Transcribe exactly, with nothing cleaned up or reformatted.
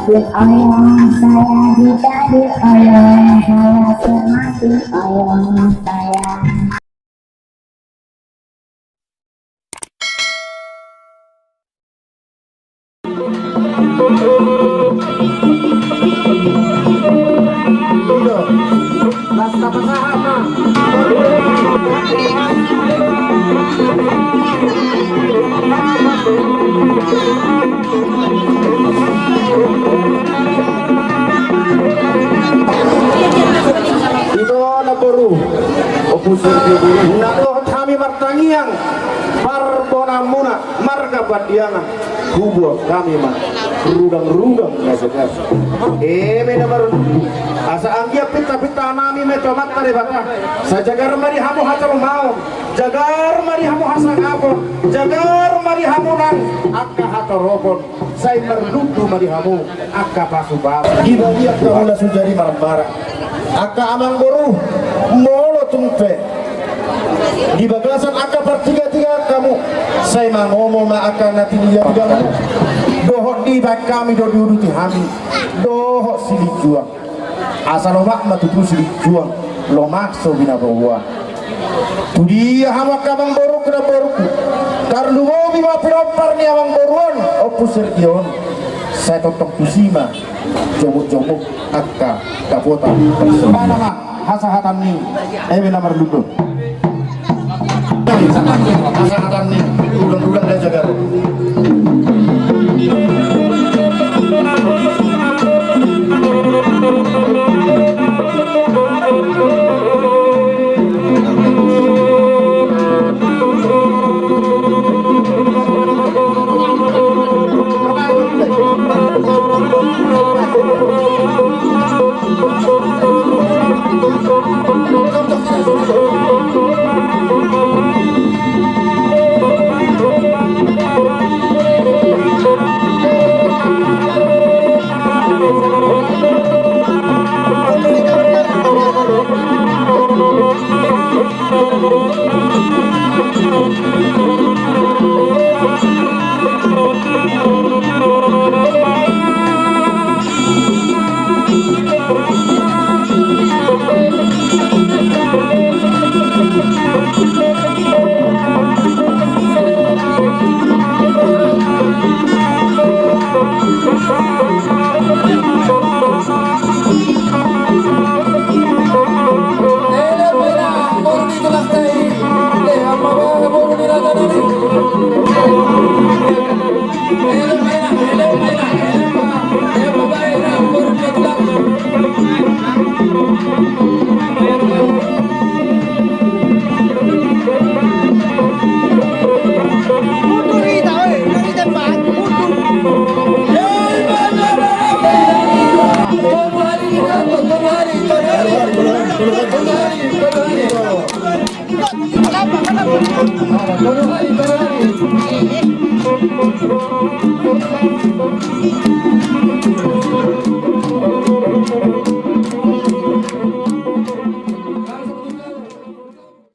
Dioyong saya, kita dioyong saya, semakin oyong saya. Ito na boru, Ompu Sergio, na dohot hami martangiang parbonaanmuna marga Pandiangan. Hubuat hami ma rugang-rugang na sagar. Eme na marlundu, asa anggiat pinta-pinta nami ma tu Amanta Debata. Sai jagar ma di hamu hatarumaon, jagar ma di hamu hasangapon, jagar ma di hamu nang angka hatoropon. Sai marlundu ma di hamu angka pasupasu. Di bagian hamu na so jadi marmara, angka amangboru, molo tung pe di bagasan angka partiga-tiga hamu, sai mangomo ma angka na tinida-tidamu. Dohot dibaen hami do, diuduti hami dohot silinjuang. Asa lomak ma tutu silinjuang, lomak so binaboan. Tudia hamu angka amangboru, namborungku? Tarlumobi ma pinompar ni amangboru on, Ompu Sergio on. Sai tongtong tusi ma jomuk-jomuk angka dapotan. Songon i ma hasahatan ni, eme na marlundu. Hasahatan ni rugang-rugang na sagar.